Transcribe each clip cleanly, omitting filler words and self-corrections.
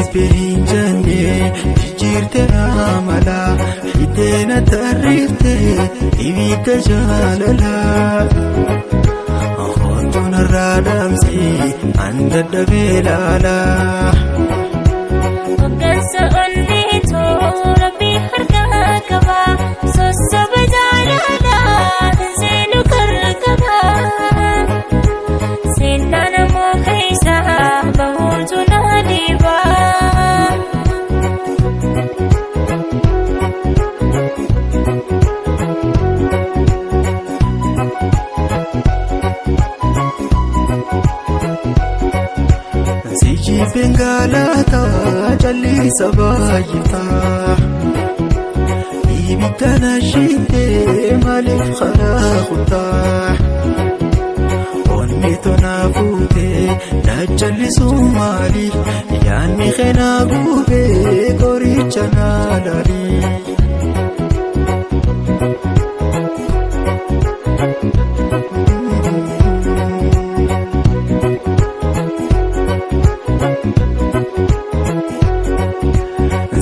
Jibbee hin jenne jijjiirte amala fitee na tarreefte ibidda jaalala. Hontuun irraa dhaamsi an dadhabee laala. Hoggansa onneetoo rabbi harkaa qaba. Sossoba jaalalaa hin seenu karra qaba. Seenaan ammoo keessa bahuutu na dhiba. Si jibbeen galaataa callisa baay'ataa. Ibidda na shiitee maaliif karaa kutaa? Onni tona fuutee na jallisuu maali? Yaadni keenaa guubee qoricha na laali.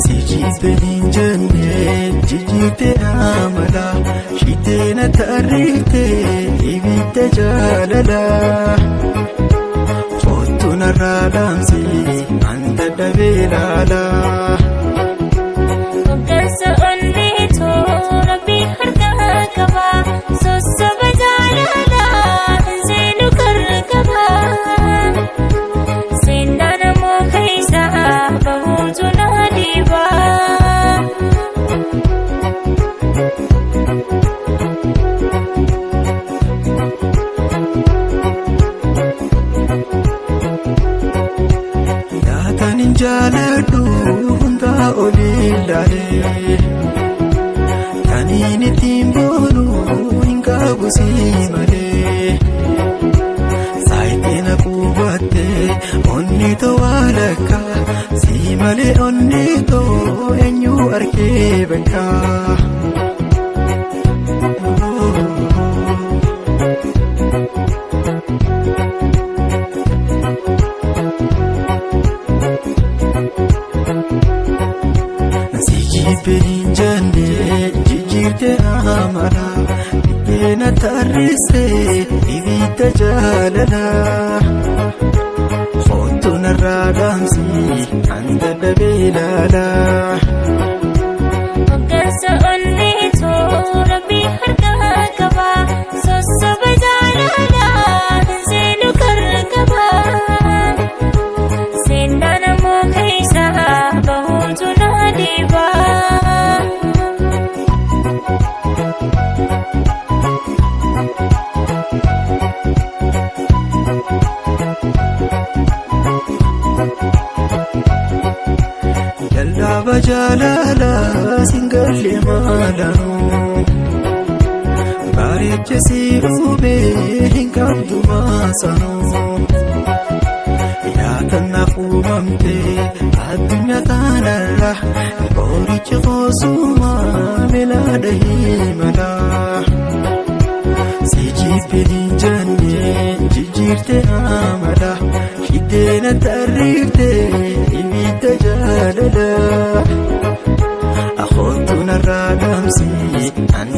Si jibbeen hin jenne jijjiirte amala shiitee na tarreefte ibidda jaalala. Kottu narraa dhaamsi an dadhabee laala. Hoggansa onneetoo rabbi harkaa qaba. Sossoba jaalalaa hin seenu karra qaba. Seenaan ammoo keessa bahuutu na dhiba. Yaataan hin jaaladhu hundaa olii ilaalee. Kaniin ittiin boonu hin qabu si malee. Saayitiin qubattee onni too walakka si malee onni too eenyu argee bakka. Si jibbeen hin jenne jijjiirte amala dhibbee na tarreesse ibidda jaalala. Kottu narraa dhaamsi an dadhabee laala. Hoggansa onneetoo rabbi harkaa qaba. Sossoba jaalalaa hin seenu karra qaba. Seenaan ammoo keessa bahuutu na dhiba. Lallaaba jaalala singalle maalanu. Bareecha si dhume hin qabdu maasanu. Yaatanaaf uumamte addunyaa tanarra qorichi qoosuma milaadha himala. Si jibbeen hin jenne jijjiirte amala fiddee na tarreefte ibidda jaalala. Akhoottu narraa dhaamsi an